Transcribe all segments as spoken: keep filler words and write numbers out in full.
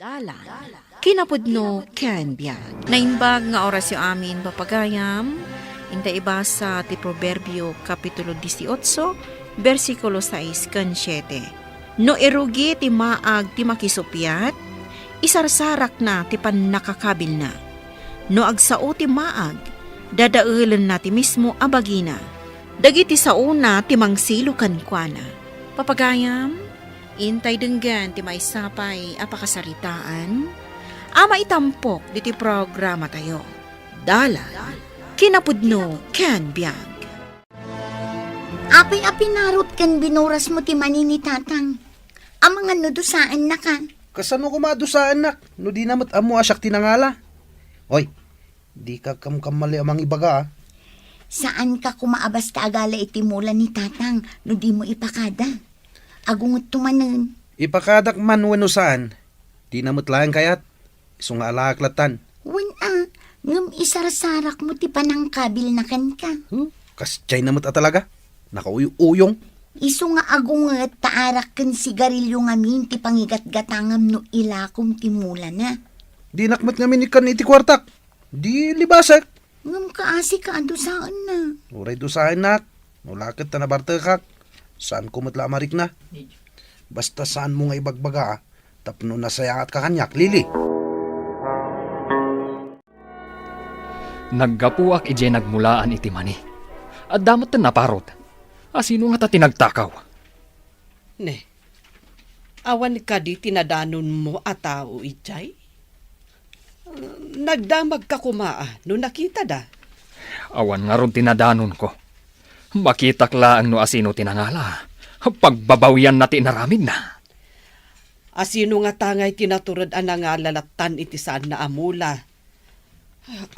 Dalan, kinapudno ken biag. Naimbag nga orasyo amin, papagayam. Inta ibasa ti Proverbio, Kapitulo dieciocho, bersikulo sais ken siete. No irugi ti maag ti makisuppiat, isarsarakna ti pannakakabilna. No agsao ti maag, dadaelenna ti mismo a bagina. Dagiti saona ti mangsilo kenkuana. Papagayam, intay denggen ti maysa pay a pakasaritaan a maitampok diti programatayo. Dalan, kinapudno ken biag. Apay a pinarot ken binurasmo ti mani ni Tatang? Amangan no dusaennaka. Kasano koma a dusaennak no dina met ammo a siak ti nangala? Oy, dika kamkamali a mangibaga, a. Saanka koma a basta agala iti mula ni Tatang no dimo ipakada. Agungetto manen. Ipakadak man wenno saan, dina met laeng kayat. Isu nga alaek lattan. Wen a, ngem isarsarakmo ti panangkabilna kenka. Huh? Kasdiayna met a talaga. Nakauy-uyong. Isu nga agunget ta arak ken sigarilio ngamin ti pangigatgatangam no ilakom ti mulana. Dinak met ngamin ikkan iti kuartak. Di libasek. Ngem kaasi ka a dusaenna. Uray dusaennak. No la ket ta nabartekak. Saanko met la a marikna. Basta saanmo nga ibagbaga, a. Tapno nasayaatka kaniak, Lily. Naggapuak idiay nagmulaan iti mani. Adda met ti naparot. A, sino ngata ti nagtakaw? Ne, awan kadi ti nadanonmo a tao idiay? Nagdamagka koma a no nakitada? Awan ngarud ti nadanonko. Makitak laeng no asino ti nangala. Pagbabawianna ti inaramidna. Asino ngata ngay ti natured a nangala lattan iti saanna a mula?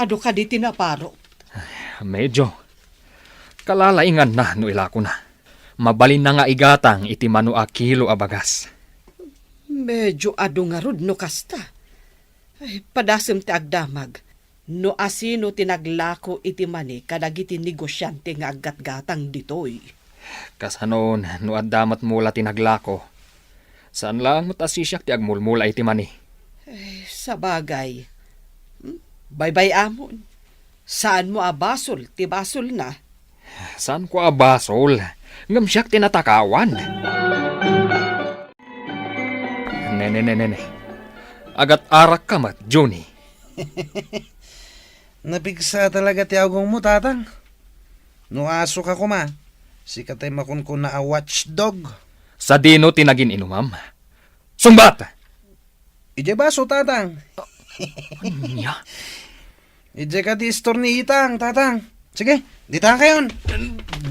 Adu kadi ti naparot? Medyo. Kalalainganna no ilakona. Mabalinna nga igatang iti mano a kilo a bagas. Medyo adu ngarud no kasta. Ay, padasem ti agdamag. No asino ti naglako iti mani kadagiti negosiante nga aggatgatang ditoy? Kasanon, no adda met mula ti naglako, saan laeng met a sisiak ti agmulmula iti mani. Eh, sabagay. Hmm? Baybay-amon. Saanmo a basol ti basolna? Saanko a basol, ngem siak ti natakawan. Nene, nene, ne. Agat-arakka met, Johnny. Napigsa talaga ti agongmo, Tatang. No asoka koma, sika tay makunkuna a watchdog. Sadino ti nagin-inumam? Sungbat! Idiay baso, Tatang. Ania? Idiay kadi istor ni Itang, Tatang. Sige, dita kayon.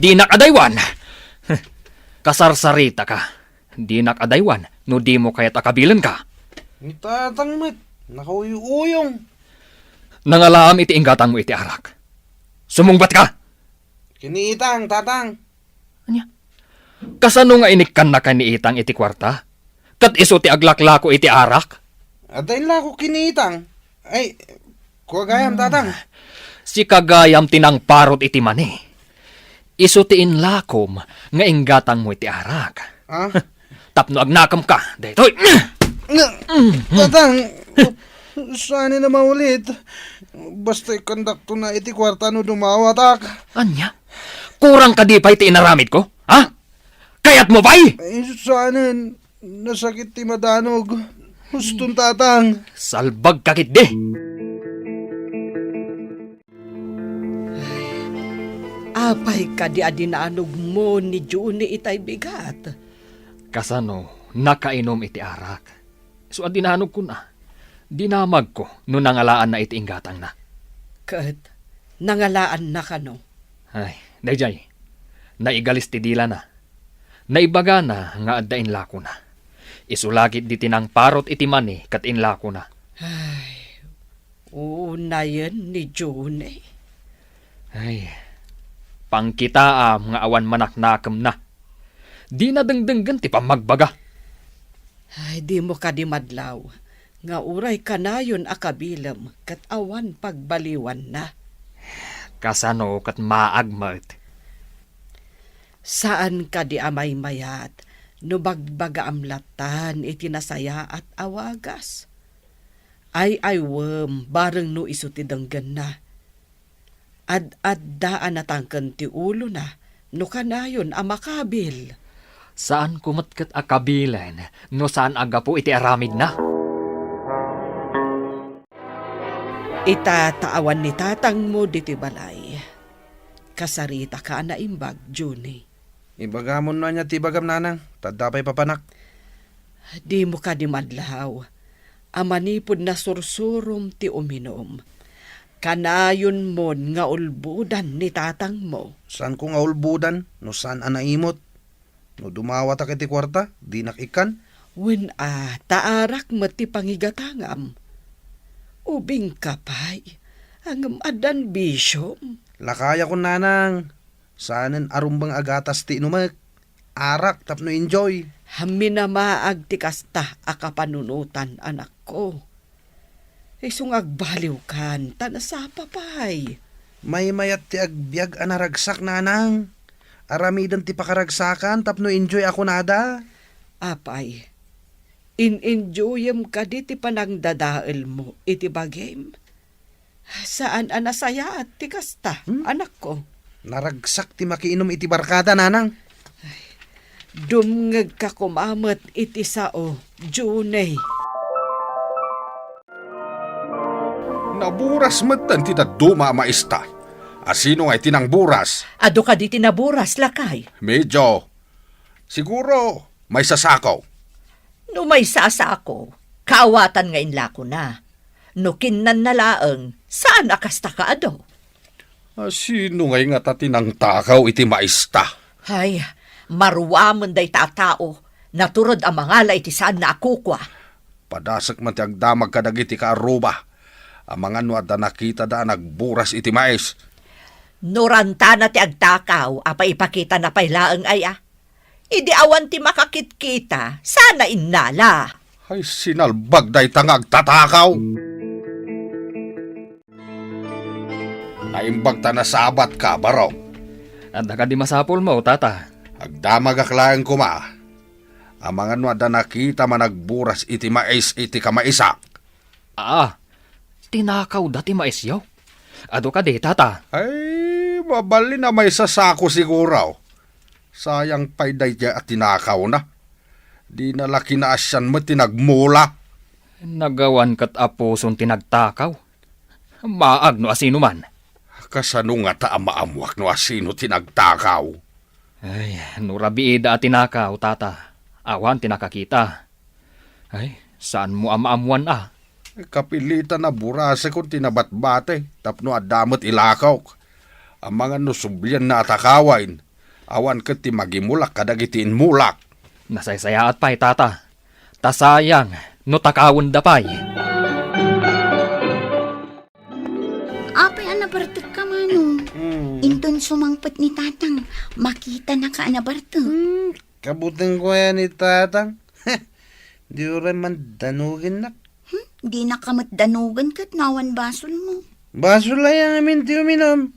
Dinak adaywan. Kasarsaritaka. Dinak adaywan no dimo kayat a kabilenka. Ni Tatang met, nakauyuyong. Nangalaam iti inggatangmo iti arak. Sumungbatka! Ken ni Itang, Tatang. Ania? Kasano nga inikkannaka ni Itang iti kuarta? Ket isu ti aglaklako iti arak? Adda inlako ken ni Itang. Ay, kua gayam, Tatang. Sika gayam ti nangparot iti mani. Isu ti inlakom nga inggatangmo iti arak. Ah? Tapno agnakemka, daytoy. Nga, Tatang, saan a maulit? Basta ikkandakto na iti kuarta no dumawatak. Ania? Kurang kadi pay ti inaramidko? Ha? Kayatmo pay? Ay, saanen, nasakit ti madanog. Huston, Tatang. Salbagka ketdi. Apay kadi a dinanogmo ni Johnny itay bigat? Kasano, nakainom iti arak. Isu a dinanogkon a. Dinamagko no nangalaanna iti inggatangna. Ket nangalaanna kano? Ay, daydiay. Naigalis ti dilana. Naibagana nga adda inlakona. Isu la ketdi ti nangparot iti mani ket inlakona. Ay, unayen ni Johnny. Ay, pangkitaam nga awan manaknakemna. Dina dengdenggen ti pammagbaga. Ay, dimo kadi madlaw nga uray kanayon a kabilem ket awan pagbaliwanna. Kasano ket maag met? Saan kadi a maymayat no bagbagaam lattan iti nasayaat a wagas? Ay-aywem bareng no isu ti denggenna. Ad-adda a natangken ti ulona no kanayon a makabil. Saanko met ket a kabilen no saan a gapu iti aramidna. Ita ta awan ni tatangmo ditoy balay, kasaritaka a naimbag, Junie. Ibagamon no ania ti ibagam, nanang, ta adda pay papanak. Dimo kadi madlaw a manipud nasursurom ti uminum, kanayonmon nga ulbodan ni tatangmo. Saanko nga ulbodan no saan a naimot? No dumawatak iti kuarta, dinak ikkan. Wen a, ta arak met ti pangigatangam. Ubingka pay, ngem addan bisiom. Lakayakon, nanang. Saanen a rumbeng a gatas ti inumek. Arak tapno enjoy. Minamaag ti kasta a kapanunotan, anakko. Isu nga agbaliwkan, ta nasapa pay. Maymayat ti agbiag a naragsak, nanang. Aramiden ti pakaragsakan tapno enjoy a kunada. Apay, in-enjoyem kadi ti panangdadaelmo iti bagim? Saan a nasayaat ti kasta, Hmm? Anakko. Naragsak ti makiinum iti barkada, nanang. Dumngegka koma met iti sao, Junie. Naburas metten ti dadduma a maista. Asino nga iti nangburas? Adu kadi ti naburas, lakay? Medyo. Siguro, maysa sako. No maysa a sako, kaawatan nga inlakona. No kinnanna laeng, saan a kasta kaadu? Asino ngay ngata ti nangtakaw iti maista? Ay, maruamen dayta a tao, natured a mangala iti saanna a kukua. Padasek man ti agdamag kadagiti kaarruba. Amangan no adda nakitada a nagburas iti mais. No rantana ti agtakaw, apay ipakitana pay laeng aya? Idi awan ti makakitkita, saan a innala. Ay, sinalbag dayta nga agtatakaw. Naimbag ta nasabatka, barok. Adda kadi masapulmo, tata? Agdamagak laeng koma. Amangan no adda nakitam a nagburas iti mais iti kamaisak. Aa, tinakawda ti maisyo? Adu kadi, tata? Ay, mabalin a maysa sako siguro. Sayang pay daydiay a tinakawna. Dina la kinaasian met ti nagmula. Nagawan ket a puson ti nagtakaw. Maag no asino man. Kasano ngata a maammuak no asino ti nagtakaw? Ay, no rabiida a tinakaw, tata, awan ti nakakita. Ay, saanmo a maammuan a? Kapilitan a burasekon ti nabatbati tapno adda met ilakok. Amangan no sublianna a takawen, awan ket ti magimulak kadagiti inmulak. Nasaysayaat pay, tata. Ta sayang no takawenda pay. Apay a nabartekka, Manong? Hmm. Inton sumangpet ni Tatang, makitanaka a nabartek. Hmm, kabutengko aya ni Tatang. Di uray man danogennak. Hmm, dinaka met danogen ket no awan basolmo. Basol aya ngamin ti uminum?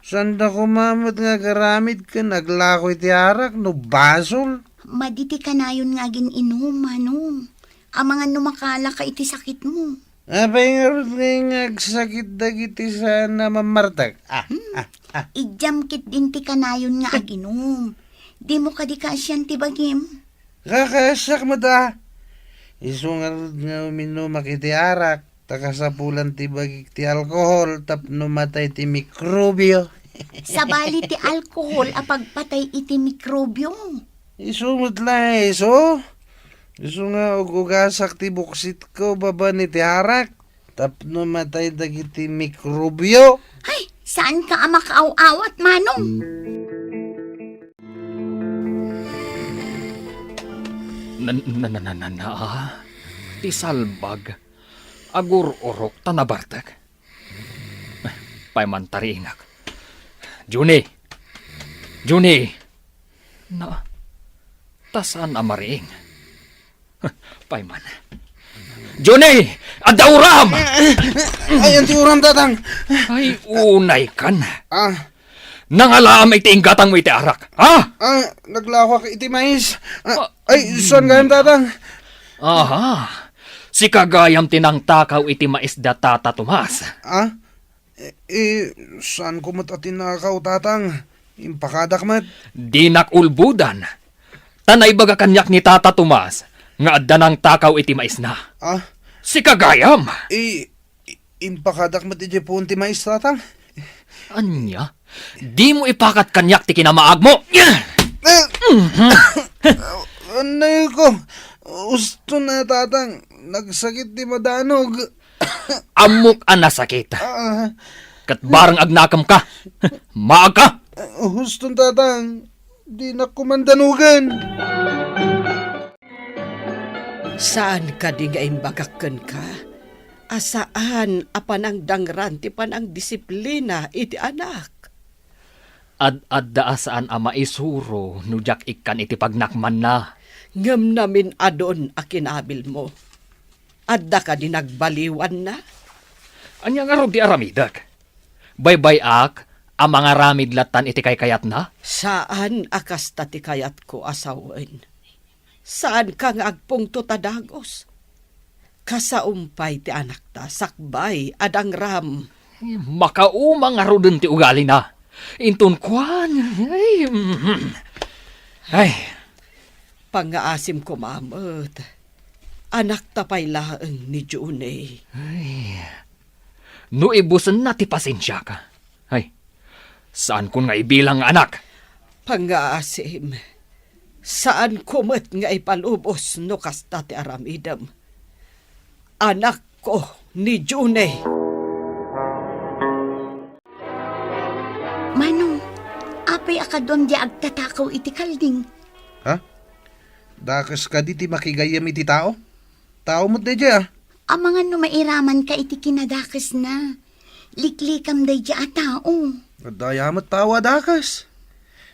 Saanda koma met nga agaramid ken aglako iti arak no basol. Madi ti kanayon nga agin-inum, Manong. Amangan no makalaka iti sakitmo. Apay ngarud nga agsakit dagiti saan a mammartek? Ah, hmm, ah, ah. Idiam ketdin ti kanayon nga aginum. Dimo kadi kaasian ti bagim? Kakaasiak met a. Isu ngarud nga uminumak iti arak, ta kasapulan ti bagik ti alkohol tapno matay ti mikrobio. Sabali ti alkohol a pagpatay iti mikrobio. Isu met la, isu. Isu nga ug-ugasak ti buksitko babaen iti arak tapno matay dagiti mikrobio. Ay, saanka a makaaw-awat, Manong? Na, na, na, na, na, na, ah. Ti salbag. Agur-urok ta nabartek. Pay man tariingak. Junie! Junie! Na, ta saan a mariing? Pay man. Junie! Adda uram! Ay, anti uram, Tatang. Ay, unay kan. Ah. Nangalaam iti inggatangmo iti arak, ha? Ah, naglakoak iti mais. Ah, ah, ay, saan gayam, Tatang? Aha. Sika gayam ti nangtakaw iti mais da Tata Tomas. Ah? Eh, eh, saanko met a tinakaw, Tatang. Impakadak met. Dinak ulbodan. Ta naibaga kaniak ni Tata Tomas nga adda nangtakaw iti maisna. Ah? Sika gayam! Eh, i-, impakadak met idiay puon ti mais, Tatang. Ania? Dimo ipakat kaniak ti kinamaagmo! Eh! Mhm. Anay ko. Husto na, Tatang. Nagsakit ti madanog. Ammok a nasakit. Ah. Ket bareng agnakemka. Maagka. Huston, Tatang. Dinak ko man danogen. Saan kadi nga imbagak kenka a saan a panangdangran ti panangdisiplina iti anak? Ad-adda a saan a maisuro no diak ikkan iti pagnakmanna. Ngem namin-adon a kinabilmo. Adda kadi nagbaliwanna? Ania ngarud ti aramidek? Baybay-ak a mangaramid lattan iti kaykayatna? Saan a kasta ti kayatko a sawen. Saanka nga agpungtot a dagus. Kasaom pay ti anakta sakbay a dangram. Makauma ngaruden ti ugalina. Inton kuan, ay, mhm. Ay. Pangngaasim koma met. Anakta pay laeng ni June. Ay. No ibusenna ti pasensiak. Ay. Saankon nga ibilang nga anak. Pangngaasim. Saanko met nga ipalubos no kasta ti aramidem. Anakko ni June. Manong, apay a kaduam diay agtatakaw iti kalding? Ha? Dakes kadi ti makigayyem iti tao? Tao met daydiay, a. Amangan no mairamanka iti kinadakesna. Liklikam daydiay a tao. Adda aya met tao a dakes.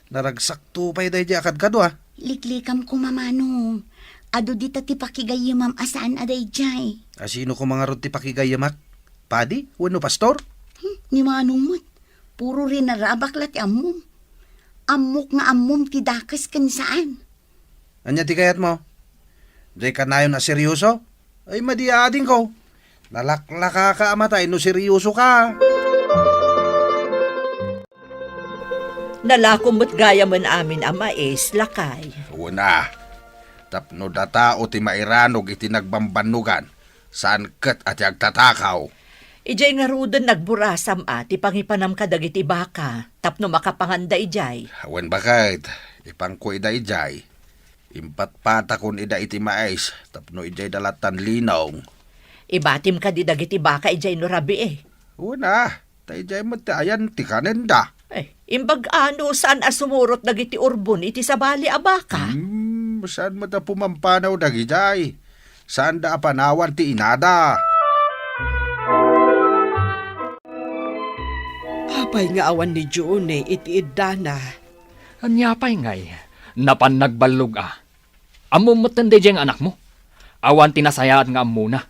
Naragsakto pay daydiay a kadkadua. Liklikam koma, Manong. Adu dita ti pakigayyemam a saan a daydiay. A sino koma ngarud ti pakigayyemak? Padi wenno pastor? Hmm, ni Manong met. Puro rinarabak la ti ammom. Ammok nga ammom ti dakes ken saan. Ania ti kayatmo? Diay kanayon a seryoso? Ay, madi a adingko. Nalaklakaka a matay no seryosoka. Nalakom met gayamen amin a mais, lakay. Wen a, tapno datao ti mairanog iti nagbambannogan, saan ket a ti agtatakaw. Idiay ngaruden nagburasam a ti pangipanam kadagiti baka tapno makapanganda idiay. Wen baket, ipanko ida idiay. Impatpatakon ida iti mais tapno idiayda lattan linong. Ibatim kadi dagiti baka idiay no rabii? Wen a, ta idiay met ti ayan ti kanenda. Eh, imbag-a no saan a sumurot dagiti urbon iti sabali a baka? Hmm, saan met a pumampanaw dagidiay? Saanda a panawan ti inada. Apay nga awan ni June iti iddana? Ania pay ngay? Napan nagballog a. Ammom metten daydiay nga anakmo? Awan ti nasayaat nga ammona.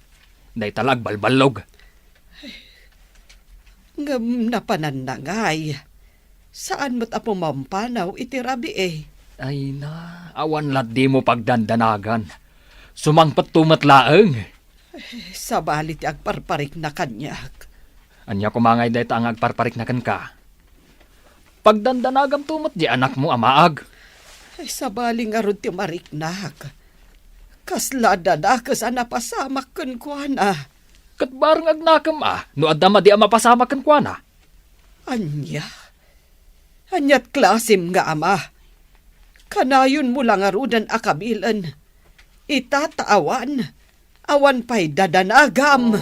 Dayta la agbalballog. Ngem napananna ngay. Saan met a pumampanaw iti rabii. Ay na, awan la dimo pagdandanagan. Sumangpetto met laeng. Sabali ti agparparikna kaniak. Ania koma ngay dayta nga agparparikna kenka? Pagdandanagamto met di anakmo a maag. Ay, sabali ngarud ti mariknak. Kasla dadakes a napasamak kenkuana. Ket bareng agnakem a no adda madi a mapasamak kenkuana. Ania? Aniat klasem nga ama? Kanayonmo la ngaruden a kabilen. Ita ta awan, awan pay dadanagam.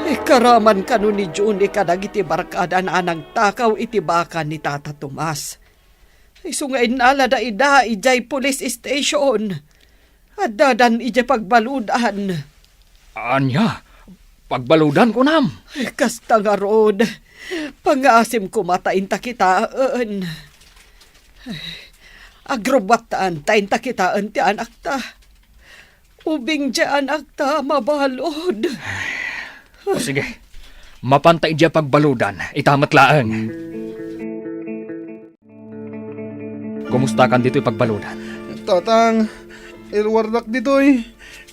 Ikaraman kano ni June kadagiti barkadana a nangtakaw iti baka ni Tata Tomas. Isu nga innalada ida idiay police station. Addadan idiay pagbaludan. Ania? Pagbaludan, kunam? Kasta ngarud. Pangngaasim koma ta inta kitaen. Agrubbuatan ta inta kitaen ti anakta. Ubing diay anakta mabalud. O, sige. Mapanta idiay pagbaludan. Ita met laeng. Kumustakan ditoy pagbaludan? Tatang, Iruardak ditoy.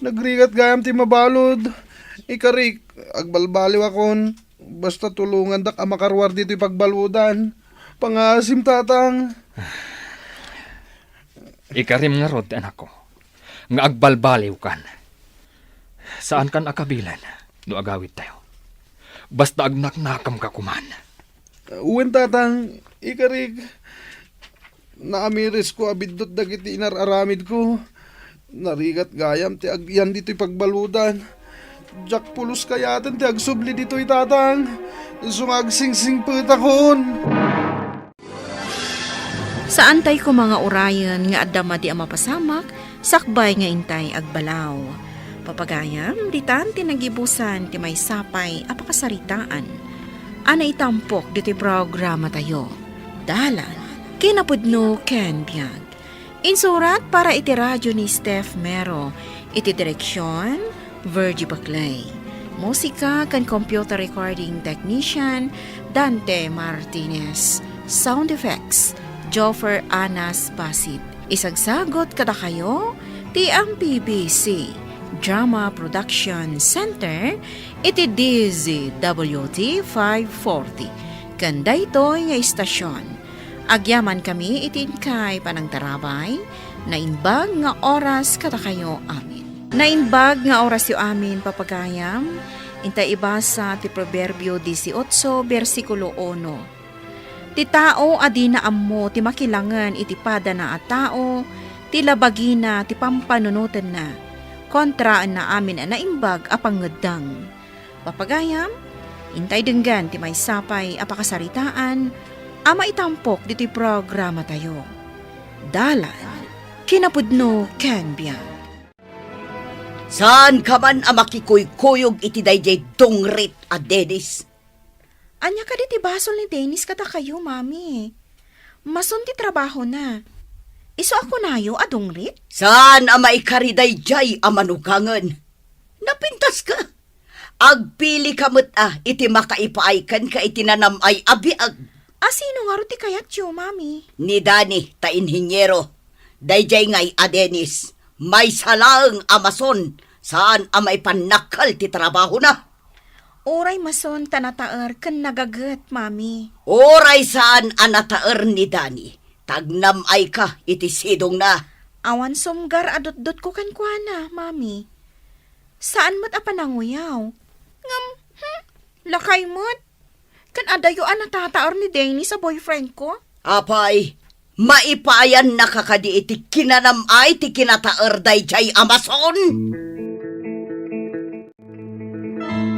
Nagrigat gayam ti mabalud. Ikarik, agbalbaliwakon. Basta tulongandak a makaruar ditoy pagbaludan. Pangaasim, Tatang. Ikarim ngarud ti anakko, nga agbalbaliwkan. Saankan a kabilen no agawidtayo. Basta agnaknakemka koman. Wen, Tatang, ikarik, naamirisko a biddut dagiti inar-aramidko. Narigat gayam ti agyan ditoy pagbaludan. Diak pulos kayaten ti agsubli ditoy, Tatang. Isu nga agsingsingpetakon. Saantay koma nga urayen nga adda madi a mapasamak sakbay nga intay agbalaw. Papagayam, ditan ti nagibusan ti maysa pay a pakasaritaan a naitampok ditoy programatayo, Dalan, Kinapudno ken Biag. Insurat para iti radio ni Steph Mero, iti direksyon, Virgie Baclay. Musika ken computer recording technician, Dante Martinez. Sound effects, Joffer Anas Basit. Isagsagut kadakayo ti M P B C Drama Production Center iti D Z W T five forty. Ken daytoy nga istasyon, agyamankami iti inkay panangtarabay, naimbag nga oras kadakayo amin. Naimbag nga orasyo amin, papagayam, intay ibasa ti Proverbio dieciocho, bersikulo uno. Ti tao a dina ammo ti makilangen iti padana a tao, ti labagina ti pampanunotenna, kontraenna amin a naimbag a pangngeddeng. Papagayam, intay denggen ti maysa pay a pakasaritaan a maitampok ditoy programatayo. Dalan, Kinapudno ken Biag. Saanka man a makikuykuyog iti daydiay dungrit a Dennis. Ania kadi ti basol ni Dennis kadakayo, Mami? Mason ti trabahona. Isu a kunayo a dungrit? Saan a maikari daydiay a manugangen. Napintaska. Agpilika met a iti makaipaay kenka iti nanam-ay a biag. A sino ngarud ti kayatyo, Mami? Ni Dani ta inhinyero. Daydiay ngay a Dennis, maysa laeng a mason, saan a maipannakkel ti trabahona. Uray mason ta nataer ken nagaget, Mami. Uray saan a nataer ni Dani, ta agnam-ayka iti sidongna. Awan sumgar a dutdotko kenkuana, Mami. Saan met a pananguyaw. Ngem, hmm, lakay met. Ken adayo a natataer ni Dennis a boyfriend ko? Apay, maipaayannaka kadi iti kinanam-ay ti kinataer daydiay a mason?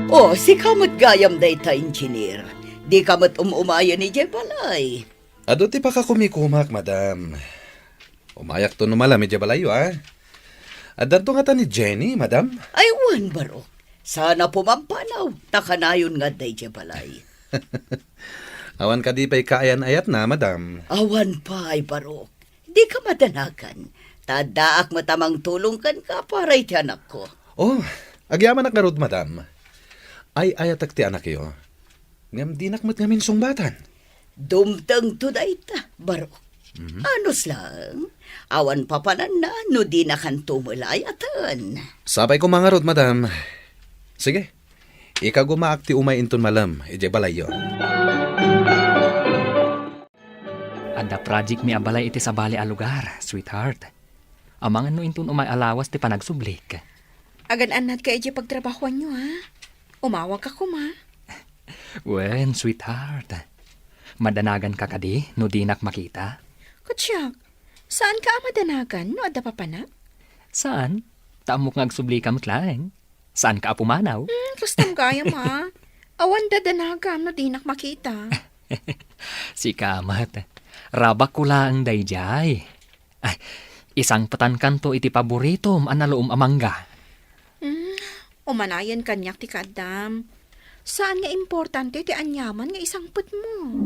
O, sika met gayam dayta, engineer. Dika met um-umayen idiay balay. Adu ti pakakumikumak, madam. Umayakto no malem idiay balayyo, a. Addanto ngata ni Jenny, madam? Ay, wen, Barok. Saan a pumampanaw, ta kanayon nga adda idiay balay. Awan kadi pay kaayan-ayatna, madam? Awan pay, Barok. Dika madanagan. Ta addaak met a mangtulong kenka para iti anakko. Oh, agyamanak ngarud, madam. Ay-ayatek ti anakyo. Ngem dinak met ngamin sungbatan. Dumtengto dayta, Barok. Mhm. Anus laeng, awan papananna no dinakanto met la ayaten. Sapay koma ngarud, madam. Sige, ikagumaak ti umay inton malem idiay balayyo. Adda projectmi a balay iti sabali a lugar, sweetheart. Amangan no inton umay a lawas ti panagsublik. Agan-annadka idiay pagtrabahoanyo, ha? Umawagka koma. Wen, sweetheart. Madanaganka kadi no dinak makita? Ket siak, saanka a madanagan no adda papanak? Saan? Ta ammok nga agsublika met laeng. Saanka a pumanaw? Hmm, kastam gayam, ha? Awan dadanagam no dinak makita. Sika met. Rabakko laeng daydiay. Ay, isangpetankanto iti paboritom a naluom a mangga. Hmm, umanayen kaniak ti kaaddam. Saan nga importante ti aniaman nga isangpetmo.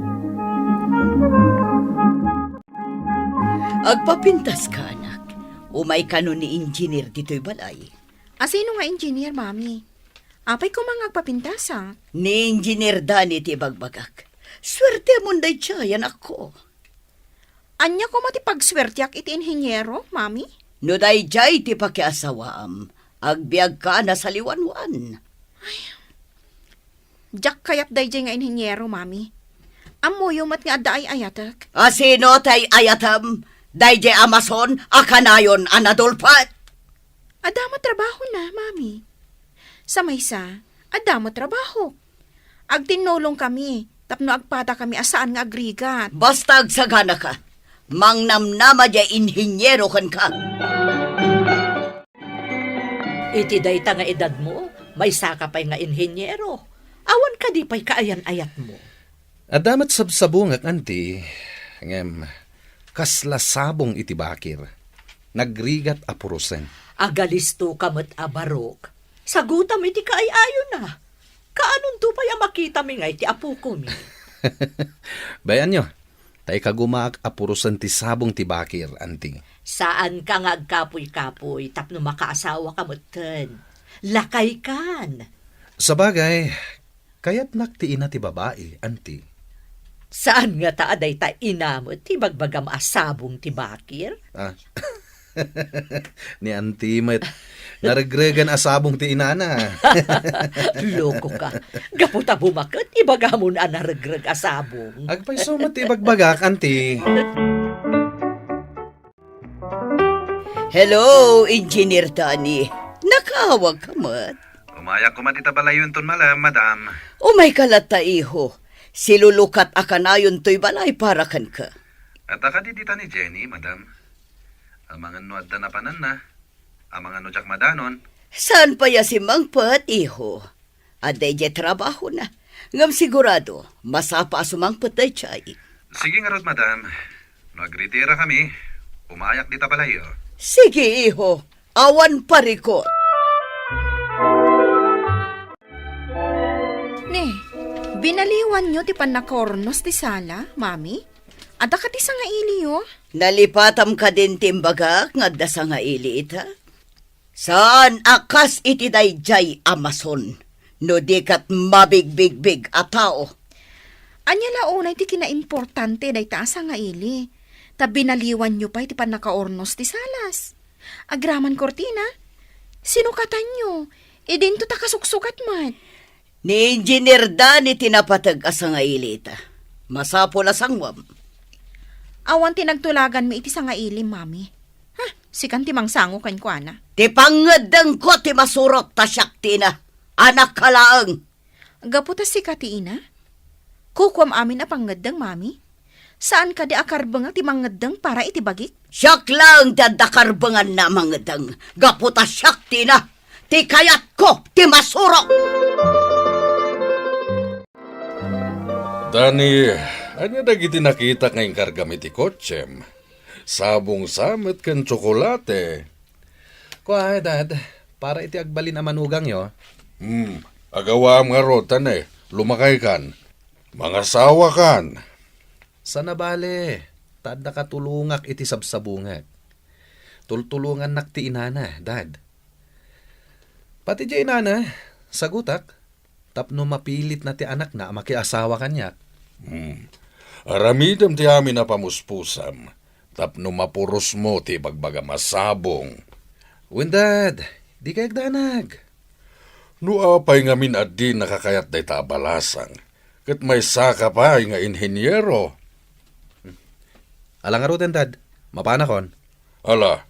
Agpapintaska, anak. Umay kano ni engineer ditoy balay. A sino nga engineer, Mami? Apay koma nga agpapintasak? Ni Engineer Dani ti ibagbagak. Suertemon daydiay, anakko. Ania koma ti pagsuerteak iti inhiniero, Mami? No daydiay ti pakiasawaam, agbiagka a nasaliwanwan. Diak kayat daydiay nga inhiniero, Mami. Ammoyo met nga adda ay-ayatek. A sino ti ay-ayatem? Daydiay Amazon a kanayon a nadulpet? Adda met trabahona, Mami. Sa maysa, adda met trabahok. Agtinnulongkami tapno agpadakami a saan nga agrigat. Basta agsaganaka, mangnamnama diay inhiniero kenka. Iti dayta nga edadmo, maysaka pay nga inhiniero. Awan kadi pay kaayan-ayatmo? Adda met sabsabungek, Auntie, ngem kasla sabong iti bakir. Nagrigat a purosen. Agalistoka met a barok. Sagutam iti kaay-ayona. Kaanonto pay a makitami nga iti apokomi? Bay-anyo, ta ikagumaak a purosen ti sabong ti bakir, Auntie. Saanka nga agkapuy-kapuy tapno makaasawaka metten. Lakaykan. Sabagay, kayatnak ti ina ti babai, Auntie. Saan ngata a dayta ina met ti ibagbagam a sabong ti bakir? Ah. Ni Auntie met, naregregan a sabong ti inana. Lokoka. Gapu ta bumaket, ibagamon a naregreg a sabong. Agpayso met ti ibagbagak, Auntie. Hello, Engineer Danny. Nakaawagka met? Umayak koma dita balayonton malem, madam. Umayka latta, iho. Silulukat a kanayontoy balay para kenka. Adda kadi dita ni Jenny, madam? Amangan no adda napananna. Amangan no diak madanon. Saan pay a simmangpet, iho? Adda idiay trabahona. Ngem sigurado, masapa a sumangpet daydiay. Sige ngarud, madam. No agritirakami, umayak dita balayyo. Sige, iho. Awan parikut. Ne, binaliwanyo ti pannakaurnos ti sala, Mami? Adda kadi sangailiyo? Nalipatam kadin ti imbagak nga adda sangaili ita? Saan a kas iti daydiay Amazon, no di ket mabigbigbig a tao. Ania la unay ti kinaimportante dayta a sangaili, ta binaliwanyo pay ti pannakaurnos ti salas. Agraman kurtina, sinukatanyo, idinto ta kasuksukat met. Ni Engineer Danny ti napateg a sangaili ita. Masapul a sanguam. Awan ti nagtulaganmi iti sangaili, Mami. Ha, sikan ti mangsango kenkuana. Ti pangngeddengko ti masurok ta siak ti ina. Anak ka laeng. Gapu ta sika ti ina? Kukuam amin a pangngeddeng, Mami. Saan kadi a karbengak ti mangngeddeng para iti bagik? Siak laeng ti adda karbenganna a mangngeddeng. Gapu ta siak ti ina. Ti kayatko ti masurok. Dani, ania dagiti nakitak nga inkargam iti kotsem? Sabong sa met ken tsokolate. Kua, Dad, para iti agbalin a manugangyo. Hmm, agawaam ngarud, ta ne, lumakaykan. Mangasawakan. Sana bale, ta adda katulongak iti sabsabungek. Tultulongannak ti inana, Dad. Pati diay inana, sagutak, tapno mapilitna ti anakna a makiasawa kaniak. Hmm. Aramidem ti amin a pamuspusam, tapno mapurosmo ti ibagbagam a sabong. Wen, Dad, dikay agdanag. No apay ngamin a dinaka kayat dayta a balasang, ket maysaka pay nga inhiniero. Ala ngaruden, Dad. Mapanakon. Ala,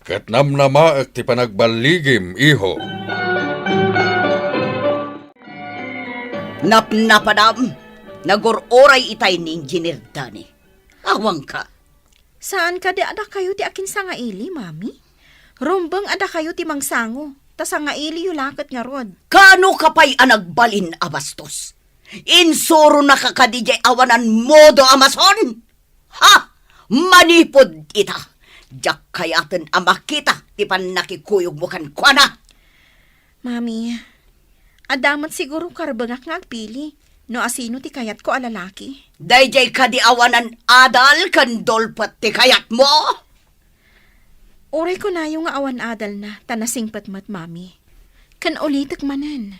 ket namnamaek ti panagballigim, iho. Napnapanam, nagur-uray itay ni Engineer Danny. Awanka. Saan kadi a dakayo ti akinsangaili, Mami? Rumbeng a dakayo ti mangsango, ta sangailiyo la ket ngarud. Kaano ka pay a nagbalin a bastos? Insuronaka kadi diay awanan modo a mason? Ha? Manipud ita, diak kayaten a makita ti pannakikuyogmo kenkuana. Mami, adda met siguro karbengak nga agpili no asino ti kayatko a lalaki. Daydiay kadi awanan adal ken dulpet ti kayatmo? Uray kunayo nga awan adalna ta nasingpet met, Mami. Ken ulitek manen,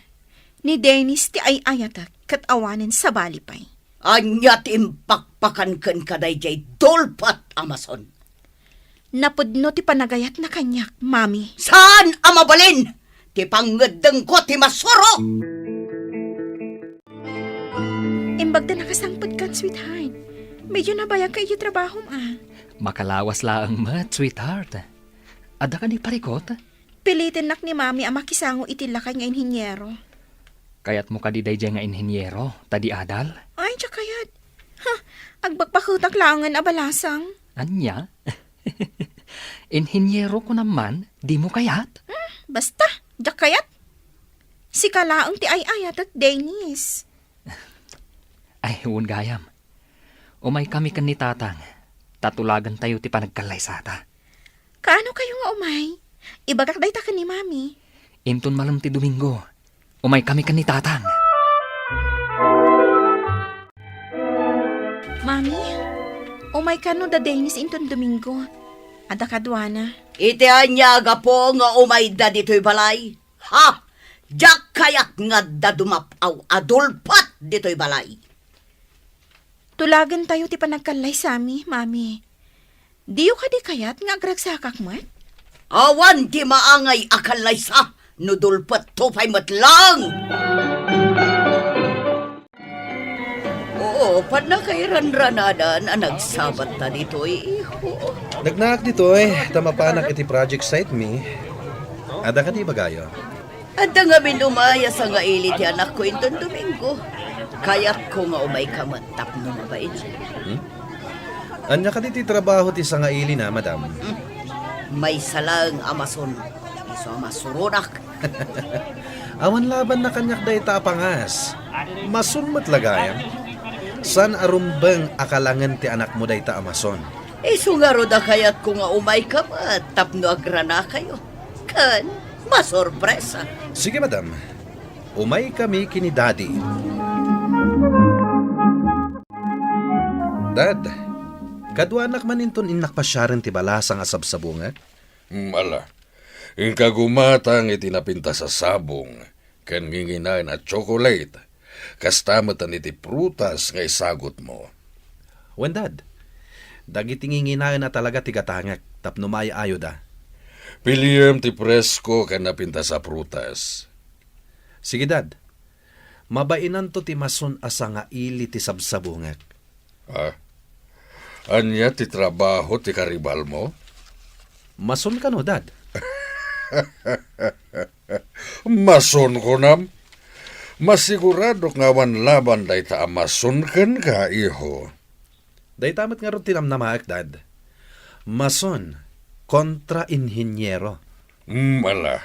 ni Dennis ti ay-ayatek ket awanen sabali pay. Ania ti impakpakan kenka daydiay dulpet a mason? Napudno ti panagayatna kaniak, Mami. Saan a mabalin ti pangngeddengko ti masuro? Imbag ta nakasangpetkan, sweetheart. Medyo nabayagka iti trabahom, a. Makalawas laeng met, sweetheart. Adda kadi parikot? Pilitennak ni Mami a makisango iti lakay nga inhiniero. Kayatmo kadi daydiay nga inhiniero, ta di adal? Ay, diak kayat. Ha, agbakbaketak laengen a balasang. Ania? Inhiniero kunam man, dimo kayat? Hmm, basta, diak kayat. Sika laeng ti ay-ayatek, Dennis. Ay, wen gayam. Umaykami ken ni Tatang, ta tulagentayo ti panagkallaysata. Kaano kayo nga umay? Ibagak dayta ken ni Mami. Inton malem ti Domingo, umaykami ken ni Tatang. Mami, umay kano da Dennis inton Domingo? Adda kaduana. Iti ania a gapu nga umayda ditoy balay? Ha? Diak kayat nga adda dumap-aw a dulpet ditoy balay. Tulagentayo ti panagkallaysami, Mami. Diyo kadi kayat nga agragsakak met? Awan ti maangay a kallaysa no dulpetto pay met laeng. Oo, pannakairanranadan a nagsabatta ditoy, iho. Nagnaak ditoy, ta mapanak iti project site mi. Adda kadi ibagayo? Adda ngamin umay a sangaili ti anakko inton Domingo. Kayatko nga umayka met tapno mabain. Hmm? Ania kadi ti trabaho ti sangailina, madam? Hmm. Maysa laeng a mason. Isu a masuronak. Awan labanna kaniak dayta a pangas. Mason met la gayam. Saan a rumbeng a kalangen ti anakmo dayta a mason? Isu ngarud a kayatko nga umayka met tapno agranakayo. Ken masorpresa. Sige, madam. Umaykami ken ni Daddy. Dad, kaduanak man inton innak pasiaren ti balasang a sabsabungek? Mm, ala. Inka gumatang iti napintas a sabong ken nginginaen a tsokolate. Kasta met iti prutas nga isagutmo. Wen, Dad. Dagiti nginginaen a talaga ti gatangek tapno maay-ayoda. Piliem ti presko ken napintas a prutas. Sige, Dad. Mabainanto ti mason a sangaili ti sabsabungek. Ah? Ania ti trabaho ti karibalmo? Mason kano, Dad? Mason, kunam? Masiguradok nga awan laban dayta a mason kenka, iho. Dayta met ngarud ti namnamaek, Dad. Mason kontra inhiniero. Hmm, ala.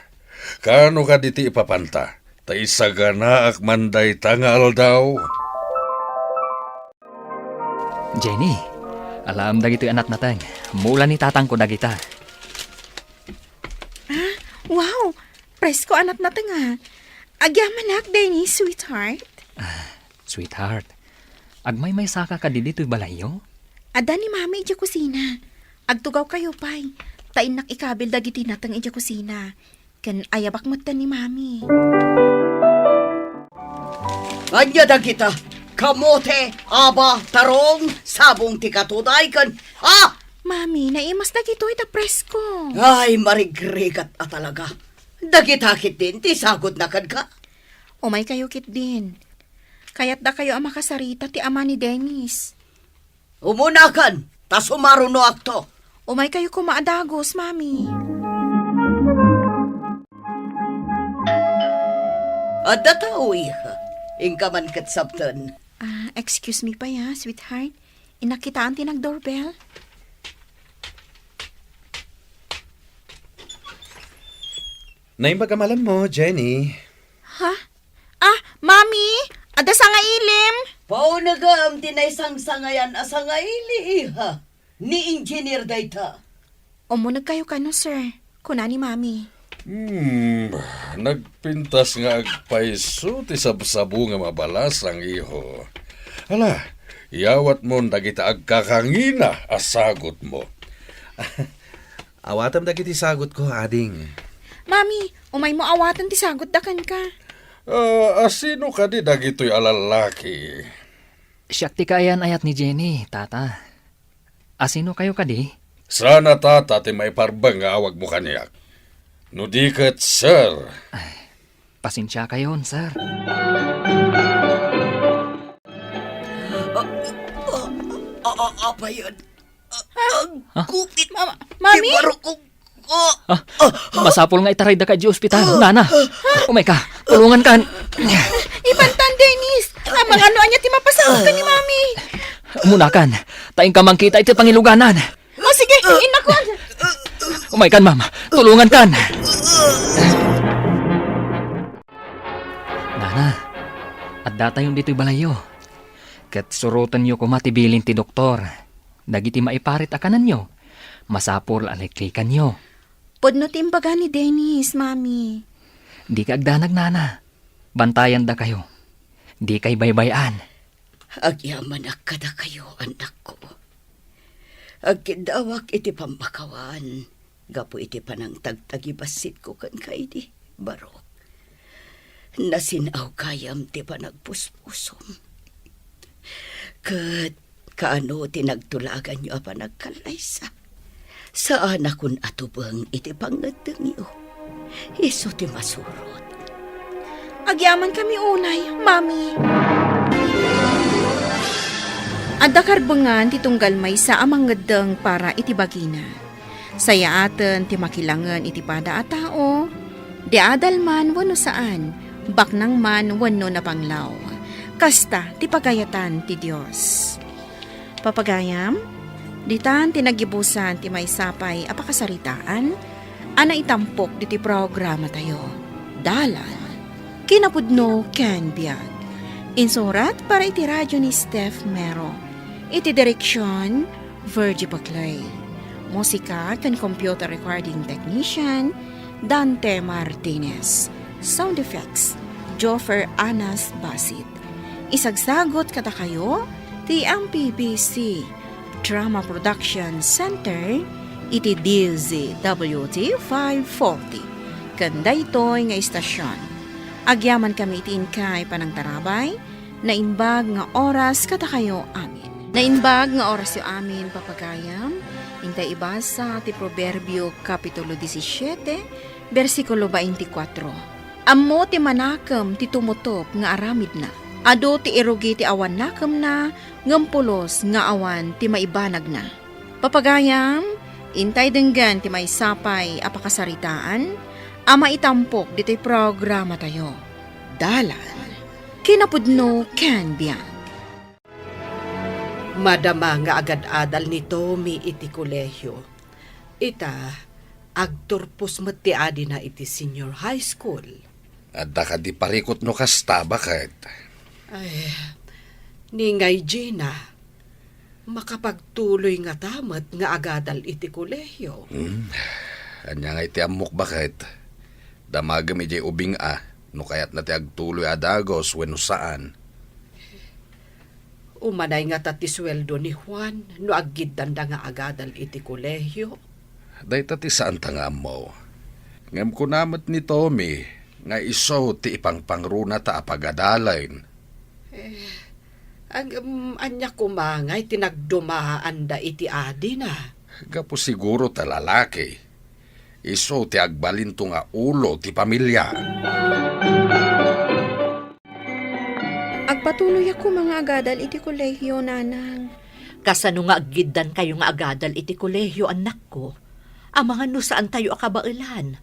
Kaano kadi ti ipapanta? Ta isaganaak man dayta nga aldaw. Jenny, alaem dagitoy a natnateng. Mula ni tatangko dagita. Ah, wow! Presko a natnateng, a. Agyamanak, Dennis, sweetheart. Ah, sweetheart, agmaymaysaka kadi ditoy balayyo? Adda ni Mami idiay kusina. Agtugawkayo pay, ta innak ikabil dagiti nateng idiay kusina. Ken ayabak metten ni Mami. Ania dagita? Kamote, aba, tarong, sabong ti katuday, ken, ah! Mami, naimas dagitoy ta presko. Ay, marigrigat a talaga. Dagita ketdin ti sagutna kenka? Umaykayo ketdin. Kayatdakayo a makasarita ti ama ni Dennis. Umunakan, ta sumarunoakto. Umaykayo koma a dagus, Mami. Adda tao, iha. Inka man ket sabten. Ah, excuse me pay, ah, sweetheart. Innak kitaan ti nag-doorbell. Naimbag a malemmo, Jenny. Ha? Ah, Mami, adda sangailim. Paunegem ti naisangsangayan a sangaili, iha. Ni Engineer dayta. Umunegkayo kano, sir, kuna ni Mami. Hmm, nagpintas nga agpayso ti sabsabongem a balasang, iho. Ala, iyawatmon dagita agkakangina a sagutmo. Awatem dagiti sagutko, ading. Mami, umaymo awaten ti sagutda kenka. Ah, asino kadi dagitoy a lallaki? Siak ti kaayan-ayat ni Jenny, tata. Asinokayo kadi? Saan a tata ti maiparbeng nga awagmo kaniak? No di ket, sir. Ay, pasensiakayon, sir. A-, a-, a-, apayen. Ha? Gupit. Mama, Mami? Ti barukong. Ah, masapul nga itarayda ka idiay ospital, nana. Umayka, tulongankan. Ipantan, Dennis. Amangan no ania ti mapasamak ken ni Mami. Umunakan, ta inka mangkita iti pangiluganan. O, sige, innakon. Umaykan, ma'am. Tulongankan. Nana, addatayon ditoy balayyo. Ket surotenyo koma ti bilin ti doktor. Dagiti maiparit a kanenyo, masapul a liklikanyo. Pudno ti imbaga ni Dennis, Mami. Dika agdanag, nana. Bantayandakayo. Dikay baybay-an. Agyamanak kadakayo, annakko. Agkiddawak iti pammakawan gapu iti panangtagtagibasitko kenka idi, barok. Nasin-aw gayam ti panagpuspusom. Ket kaano ti nagtulaganyo a panagkallaysa? Saanakon a tubeng iti pangngeddengyo. Isu ti masurot. Agyamankami unay, Mami. Adda karbengan ti tunggal maysa a mangngeddeng para iti bagina. Sayaaten ti makilangen iti pada a tao, diadal man wenno saan, baknang man wenno napanglaw. Kasta ti pagayatan ti Dios. Papagayam, ditan ti nagibusan ti maysa pay a pakasaritaan a naitampok ditoy programatayo, Dalan, Kinapudno ken Biag. Insurat para iti radyo ni Steph Mero. Iti direksion, Virgie Paclay. Musika ken computer recording technician, Dante Martinez. Sound effects, Joffer Anas Basit. Isagsagut kadakayo ti M P B C Drama Production Center iti D Z W T five forty. Ken daytoy nga istasion, agyamankami iti inkay panangtarabay, naimbag nga oras kadakayo amin. Naimbag nga orasyo amin, papagayam, intay ibasa ti Proverbio, Kapitulo disisiete, bersikulo baintikwatro. Ammo ti manakem ti tumutop nga aramidna. Adu ti irugi ti awan nakemna, ngem pulos nga awan ti maibanagna. Papagayam, intay denggen ti maysa pay a pakasaritaan a maitampok ditoy programatayo. Dalan, Kinapudno ken Biag. Madama nga agad-adal ni Tommy iti kolehio. Ita, agturpos met ti adina iti senior high school. Adda kadi parikut no kasta, baket? Ay, ni ngay Gina, makapagtuloy ngata met nga agadal iti kolehio. Hmm. Ania ngay ti ammok, baket? Damagem idiay ubing a, no kayatna ti agtuloy a dagus wenno saan. Umanay ngata ti sueldo ni Juan no aggiddanda nga agadal iti kolehio? Dayta ti saanta nga ammo. Ngem kuna met ni Tommy nga isu ti ipangpangrunata a pagadalen. Eh, ang, um, ania koma ngay ti nagdumaanda iti adina? Gapu siguro ta lalaki. Isu ti agbalinto nga ulo ti pamilia. Agpatuloyak koma nga agadal iti kolehio, nanang. Kasano nga aggiddankayo nga agadal iti kolehio, annakko? Amangan no saantayo a kabaelan.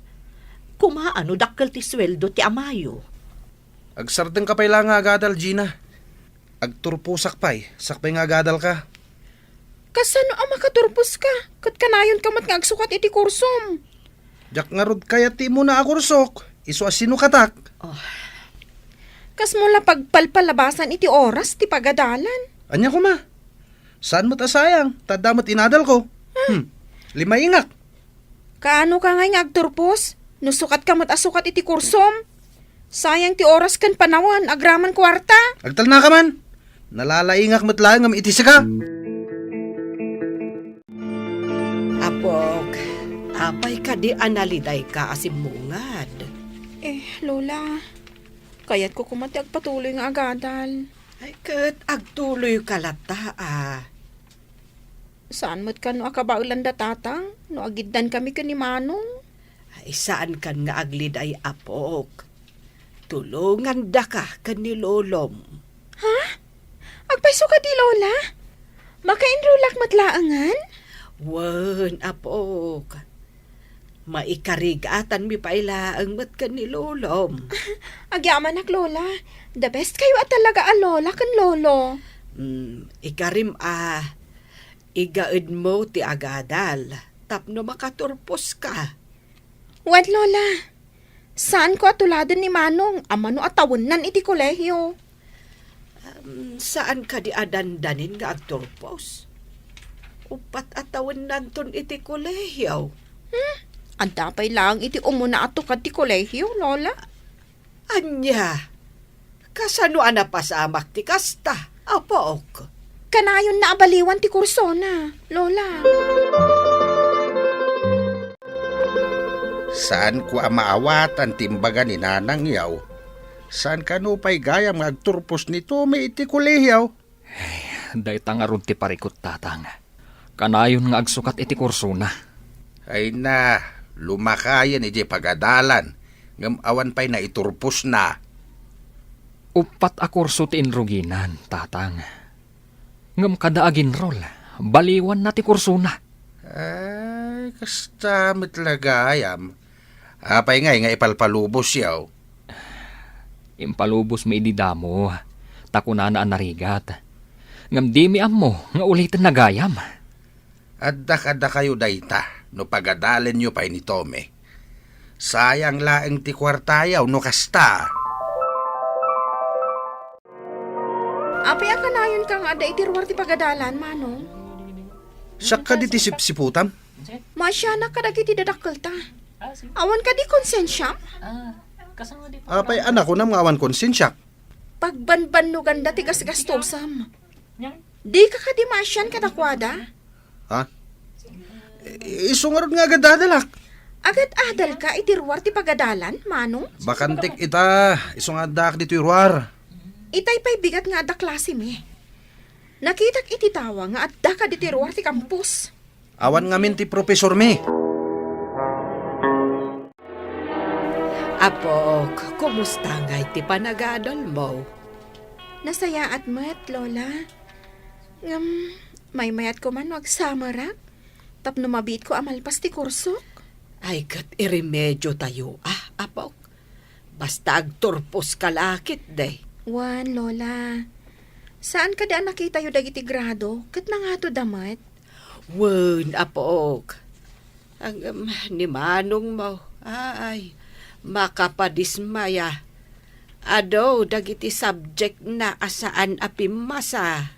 Kumaa no dakkel ti sueldo ti amayo. Agsardengka pay la nga agadal, Gina. Agturposak pay, sakbay nga agadalka. Kasano a makaturposka? Ket kanayonka met nga agsukat iti kursom. Diak ngarud kayat ti immuna a kursok, isu a sinukatak. Oh. Kasmo la pagpalpalabasan iti oras ti pagadalan. Ania koma? Saan met a sayang, ta adda met inadalko. Hmm. Limaingak. Kaano ka ngay nga agturpos? No sukat ka met a sukat iti kursom? Sayang ti oras ken panawen agraman kuarta. Agtalnaka man. Nalalaingak met laeng ngem iti sika. Apok, apay kadi a nalidayka a simmungad? Eh, Lola, kayatko koma ti agpatuloy nga agadal. Ay, ket agtuloyka latta a. Saan met kano a kabaelanda, Tatang, no agiddan kami ken ni Manong? Ay, saan kan nga agliday, apok. Tulongandaka ken ni lolom. Ha? Agpayso kadi, Lola? Makaenrolak met laengen? Wen, apok. Maikarigatan mi pay laeng met ken ni lolom. Agyamanak, Lola. The best kayo a talaga a lola ken lolo. Hmm, ikarim a, igaedmo ti agadal tapno makaturposka. Wen, Lola. Saanko a tuladen ni Manong a mano a tawennan iti kolehio. Em, saan kadi a dandanin nga agturpos? Uppat a tawennanton iti kolehio. Hmm? Adda pay laeng iti umuna a tukad ti kolehio, Lola. Ania? Kasano a napasamak ti kasta, apok? Kanayon na a baliwan ti kursona, Lola. Saanko a maawatan ti imbaga ni nanangyo. Saan kano pay gayam nga agturpos ni Tommy iti kolehio? Ay, dayta ngarud ti parikut, Tatang. Kanayon nga agsukat iti kursona. Ay na, lumakayen iti pagadalan, ngem awan pay naiturposna. Uppat a kurso ti inruginan, Tatang. Ngem kada aginrol, baliwanna ti kursona. Ay, kasta met la gayam. Apay ngay nga ipalpalubosyo? Impalubosmi idi damo, ta kunana a narigat. Ngem dimi ammo nga ulitenna gayam. Adda kadakayo dayta no pagadalenyo pay ni Tommy. Sayang laeng ti kuartayo no kasta. Apay a kanayonka nga adda iti ruar ti pagadalan, Manong? Siak kadi ti sipsiputam? Maasianak kadagiti dadakkelta. Awan kadi konsensiam? Apay a nakunam nga awan konsensiak? Pagbanbannoganda ti gasgastosam. Dika kadi maasian kadakuada? Ha? I-, isu ngarud nga agadadalak. Agadadalka iti ruar ti pagadalan, Manong? Bakantik ita, isu nga addaak ditoy ruar. Itay pay bigat nga adda klasemi. Nakitak iti tawa nga addaka ditoy ruar ti kampus. Awan ngamin ti profesormi. Apok, kumusta ngay ti panagadalmo? Nasayaat met, Lola. Ngem, maymayatko man no agsamerak tapno mabiitko a malpas ti kursok. Ay, ket iremediotayo, a, apok. Basta agturposka la ketdi. Wen, Lola. Saan kadi a nakitayo dagiti grado ket nangato da met? Wen, apok. Ngem, ni manongmo, ay, makapadismaya. Adu dagiti subjectna a saan a pimmasa.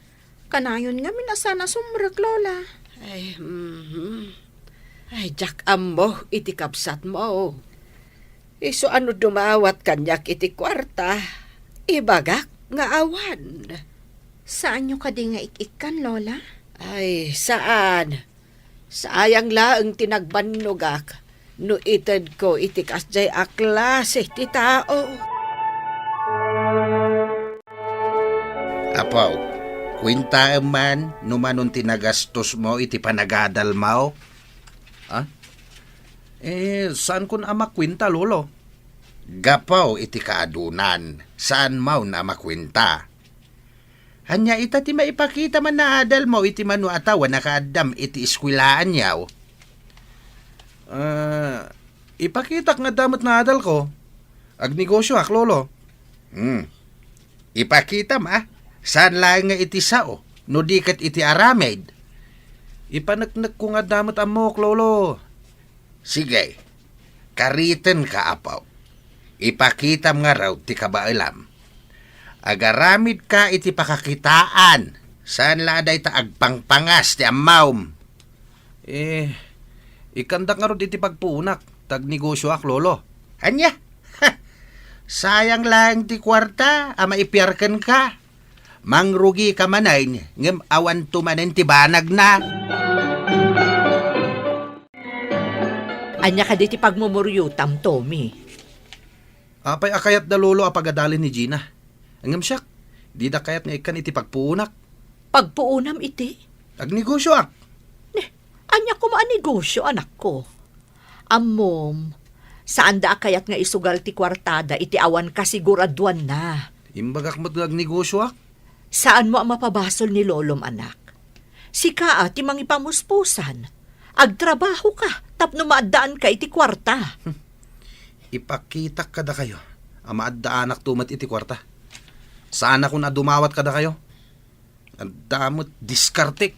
Kanayon ngamin a saan a sumrek, Lola. Ay, mhm. Ay, diak ammo iti kabsatmo. Isu a no dumawat kaniak iti kuarta, ibagak nga awan. Saanyo kadi nga ik-ikkan, Lola? Ay, saan. Sayang laeng ti nagbannogak no itedko iti kasdiay a klase ti tao. Apo, kuentaem man no manon ti nagastosmo iti panagadalmo? Ha? Eh, saankon a makuenta, Lolo. Gapu iti kaadunan, saanmon a makuenta. Ania ita ti maipakita man a adalmo iti mano a tawen a kaaddam iti eskuelaanyo? Ah, ipakitak nga adda met naadalko. Agnegosioak, Lolo. Hmm. Ipakitam, a. Saan laeng nga iti sao, no di ket iti aramid. Ipaneknekko nga adda met ammok, Lolo. Sige, karitenka, apo. Ipakitam ngarud ti kabaelam. Agaramidka iti pakakitaan, saan la a dayta agpangpangas ti ammom. Eh, ikkandak ngarud iti pagpuonak, ta agnegosioak, Lolo. Ania? Sayang laeng ti kuarta a maipiar kenka. Mangrugika manen, ngem awanto manen ti banagna. Ania kadi ti pagmumuriotam, Tommy? Apay a kayatda, Lolo, a pagadalen ni Gina? Ngem siak, dida kayat nga ikkan iti pagpuonak. Pagpuonam iti? Agnegosioak. Ania koma a negosyo, anakko? Ammom, saanda a kayat nga isugal ti kuartada iti awan kasiguraduanna. Imbagak met nga agnegosioak. Saanmo a mapabasol ni lolom, anak. Sika a ti mangipamuspusan. Agtrabahoka tapno maaddaanka iti kuarta. Ipakitak kadakayo a maaddaanakto met iti kuarta. Saanakon a dumawat kadakayo. Adda met diskartek.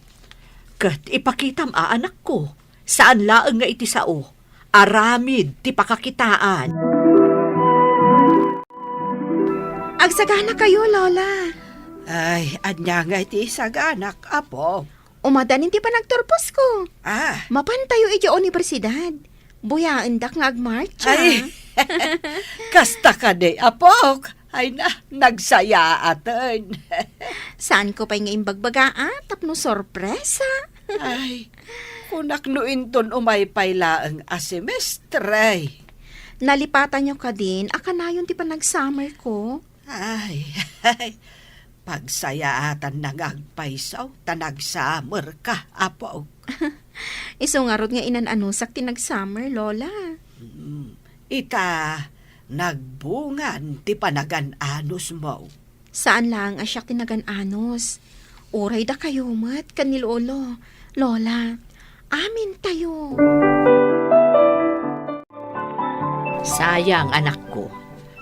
Ket ipakitam a, anakko, saan laeng nga iti sao. Aramid ti pakakitaan. Agsaganakayo, Lola. Ay, ania nga iti isaganak, apo? Umadanin ti panagturposko. Ah. Mapantayo iti universidad. Buyaendak nga agmarcha. Ay, kasta kadi, apok. Ay na, nagsayaaten. Saanko pay nga imbagbaga, a, tapno sorpresa. Ay, kunak no inton umay pay laeng a semestre. Nalipatanyo kadin a kanayon ti panagsummer ko? Ay, ay, pagsayaatanna nga agpayso ta nagsummer ka, apo. Isu ngarud nga inan-anusak ti nagsummer, Lola. Mm, ita, nagbungan ti panagan-anusmo. Saan laeng a siak ti nagan-anus. Uray dakayo met ken ni Lolo. Lola, amintayo. Sayang, anakko.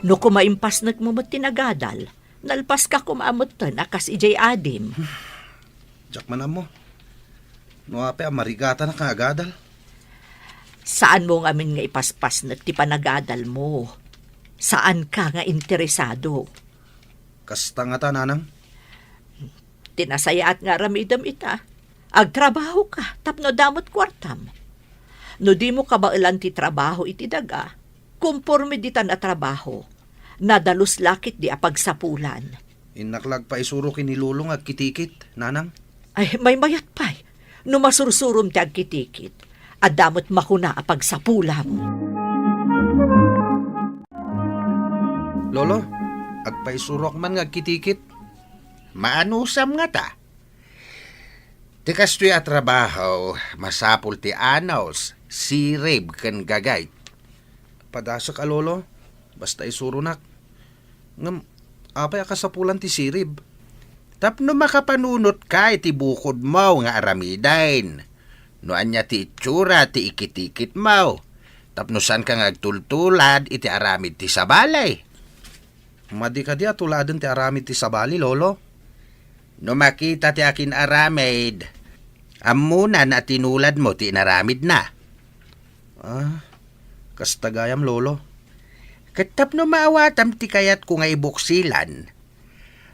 No koma impasnekmo met ti nagadal, nalpaska koma metten a kas idiay adim. Diak man ammo. No apay a marigatanak nga agadal? Saanmo ngamin nga ipaspasnek ti panagadalmo. Saanka nga interesado. Kasta ngata, nanang? Ti nasayaat nga aramidem ita, agtrabahoka tapno adda met kuartam. No dimo kabaelan ti trabaho iti daga, komporme ditan a trabaho, nadalus la ketdi a pagsapulan. Innak la agpaisuro ken ni Lolo nga agkitikit, nanang. Ay, maymayat pay. No masursurom ti agkitikit, adda met makuna a pagsapulam. Lolo, agpaisuroak man nga agkitikit. Maanusam ngata. Ti kastoy a trabaho, masapul ti anus, sirib, ken gagayt. Padasek a, Lolo, basta isuronak. Ngem, apay a kasapulan ti sirib? Tapno makapanunotka iti bukodmo nga aramiden. No ania ti itsura ti ikitikitmo, tapno saanka nga agtultulad iti aramid ti sabali. Madi kadi a tuladen ti aramid ti sabali, Lolo? No makita ti akin-aramid, ammona a tinuladmo ti inaramidna. Ah, kasta gayam, Lolo. Ket tapno maawatam ti kayatko nga ibuksilan,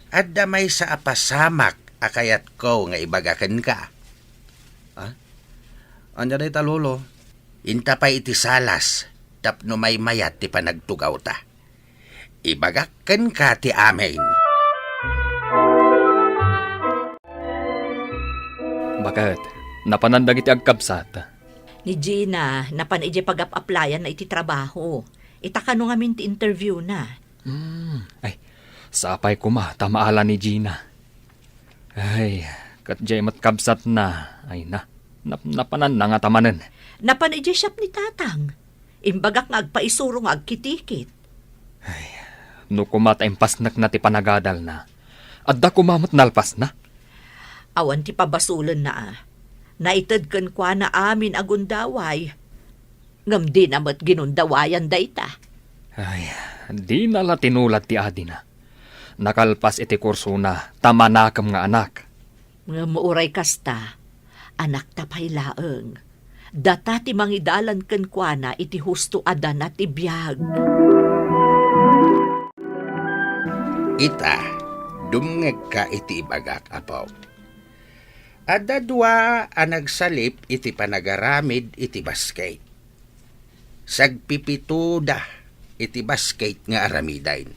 adda maysa a pasamak a kayatko nga ibaga kenka. Ah? Ania dayta, Lolo? Inta pay iti salas tapno maymayat ti panagtugawta. Ibagak kenka ti amin. Baket, napanan dagiti agkabsat? Ni Gina, napan idiay pagap-aplayanna iti trabaho. Ita kano ngamin ti interviewna. Hmm, ay, sapay koma ta maala ni Gina. Ay, ket diay met kabsatna, ay na, nap-, napananna ngata manen. Napan idiay shop ni Tatang. Imbagak nga agpaisuro nga agkitikit. Ay, no koma ta impasnekna ti panagadalna, adda koma met nalpasna. Awan ti pabasolenna a. Naited kenkuana amin a gundaway. Ngem dina met ginundawayan dayta. Ay, dina la tinulad ti adina. Nakalpas iti kursona ta manakem nga anak. Ngem uray kasta, anakta pay laeng. Data ti mangidalan kenkuana iti husto a dana ti biag. Ita, dumngegka iti ibagak, apo. Adda dua a nagsalip iti panagaramid iti basket. Sagpipitoda iti basket nga aramiden.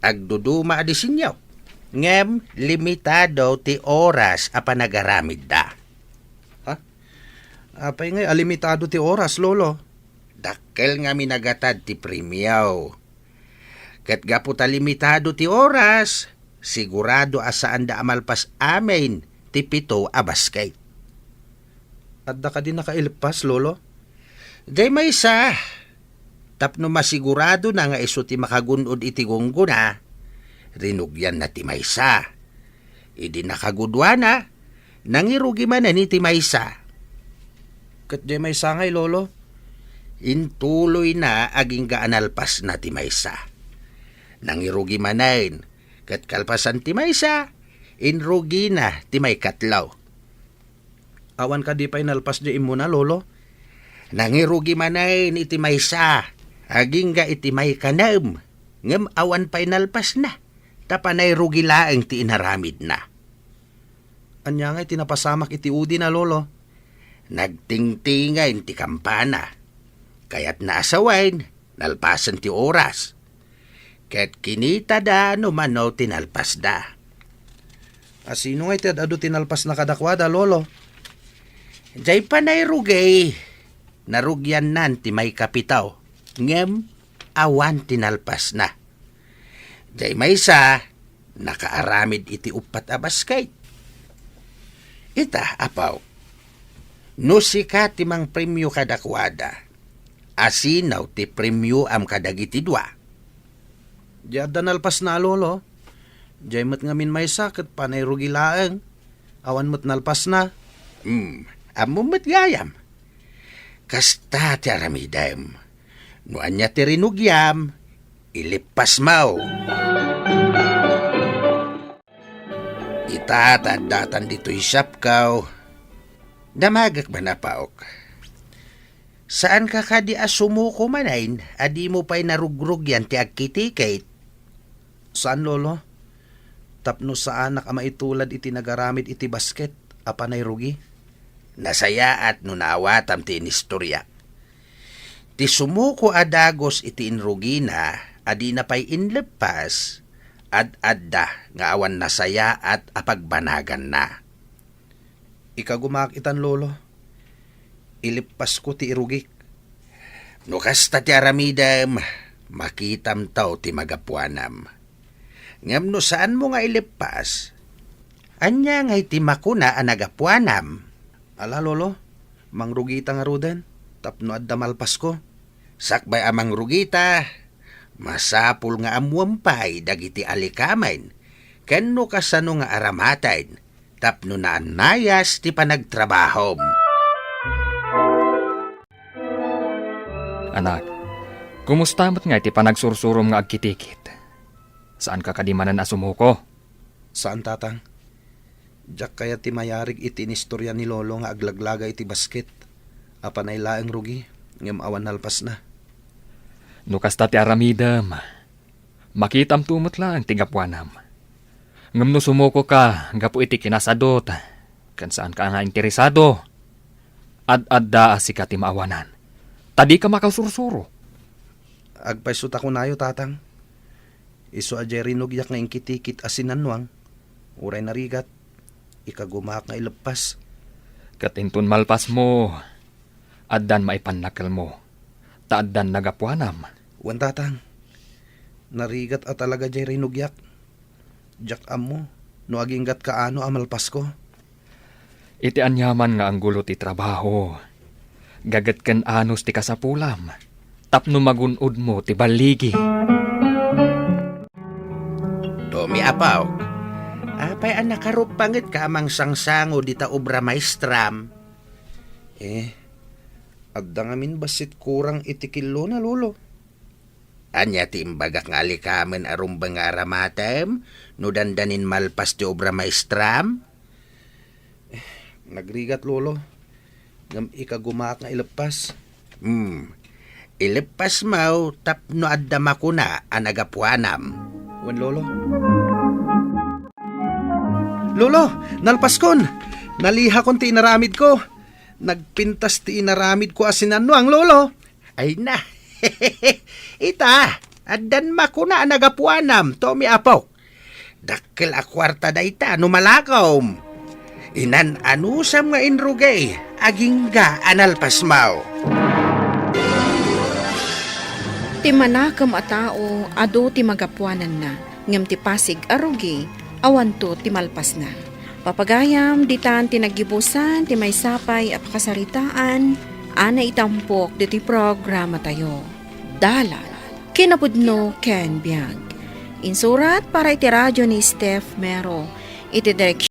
Agduduma a disenyo, ngem limitado ti oras a panagaramidda. Ha? Apay ngay a limitado ti oras, Lolo? Dakkel nga minagatad ti premio. Ket gapu ta limitado ti oras, sigurado a saanda a malpas amin ti pito a basket. Adda kadi nakaileppas, Lolo? Jay maysa, tapno masiguradona nga isu ti makagun-od iti gunggona, rinugianna ti maysa. Idi nakaguduana, nangirugi manen iti maysa. Ket jay maysa ngay, Lolo? Intuloyna agingga a nalpasna ti maysa. Nangirugi manen, ket kalpasan ti maysa, inrugina ti maikatlo. Awan kadi pay nalpas jay immuna, Lolo? Nangirugi manen iti maysa, agingga iti maikanem, ngem awan pay nalpasna, ta panay rugi laeng ti inaramidna. Ania ngay ti napasamak iti udina, Lolo? Nagtingtingay ti kampana. Kayatna a sawen, nalpasen ti oras. Ket kinitada no mano ti nalpasda. A sino ngay ti ad-adu ti nalpasna kadakuada, Lolo? Jay panay rugi, narugiannan ti maikapito, ngem awan ti nalpasna. Jay maysa, nakaaramid iti uppat a basket. Ita, apo, no sika ti mangpremio kadakuada, asino ti premioam kadagiti dua? Di adda nalpasna, Lolo. Jay met ngamin maysa ket panay rugi laeng. Awan met nalpasna. Hmm, ammom met gayam. Kasta ti aramidem. No ania ti rinugiam, ilippasmo. Ita ta addatan ditoy siapko. Damagek man, apaok. Saanka kadi a sumuko manen a dimo pay narugrugian ti agkitikit? Saan, Lolo. Tapno saanak a maitulad iti nagaramid iti basket a panay rugi. Nasayaat no naawatam ti inistoriak. Ti sumuko a dagus iti inrugina a dina pay inleppas, ad-adda nga awan nasayaat a pagbanaganna. Ikagumaak itan, Lolo. Ilippasko ti irugik. No kasta ti aramidem, makitamto ti magapuanam. Ngem no saanmo nga ilippas, ania ngay ti makuna a nagapuanam? Ala, Lolo, mangrugita ngaruden tapno adda malpasko. Sakbay a mangrugita, masapul nga ammuem pay dagiti alikamen ken no kasano nga aramaten tapno naannayas ti panagtrabahom. Anak, kumusta met ngay ti panagsursurom nga agkitikit? Saanka kadi manen a sumuko? Saan, Tatang. Diak kayat ti mayarig iti inistorya ni Lolo nga aglaglaga iti basket a panay laeng rugi ngem awan nalpasna. No kasta ti aramidem, makitamto met laeng ti gapuanam. Ngem no sumukoka gapu iti kinasadut ken saanka nga interesado, ad-adda a sika ti maawanan, ta dika makasursuro. Agpayso ta kunayo, Tatang. Isu a diay rinugiak nga inkitikit a sinannuang, uray narigat, ikagumaak nga ileppas. Ket inton malpasmo, addan maipannakelmo, ta addan nagapuanam. Wen, Tatang, narigat a talaga diay rinugiak. Diak ammo no aginggat kaano a malpasko. Iti aniaman nga anggulo ti trabaho, gaget ken anus ti kasapulam tapno magun-odmo ti balligi. Tomi, apo, apay a nakaruppangetka a mangsangsango dita obra maestram? Eh, adda ngamin bassit kurang iti killona, Lolo. Ania ti imbagak nga alikamen a rumbeng nga aramatem no dandanin malpas ti obra maestram? Nagrigat, Lolo. Ngem ikagumaak nga ileppas. Hmm. Ileppasmo tapno adda makuna a nagapuanam. Wen, Lolo. Lolo, nalpaskon! Nalihakon ti inaramidko. Nagpintas ti inaramidko a sinannuang, Lolo. Ay na. Ita, addan makuna a nagapuanam, Tomi, apok. Dakkel a kuarta dayta no malakom. Inan-anusam nga inrugay, agingga a nalpasmaw. Ti manakem a tao, adu ti magapuananna, ngem ti pasig a rugi, awanto ti malpasna. Papagayam, ditan ti naggibusan ti maysapay a pakasaritaan a naitampok ditoy programatayo. Dalan, kinapudno ken biag. Insurat para iti radio ni Steph Mero. Iti direksyon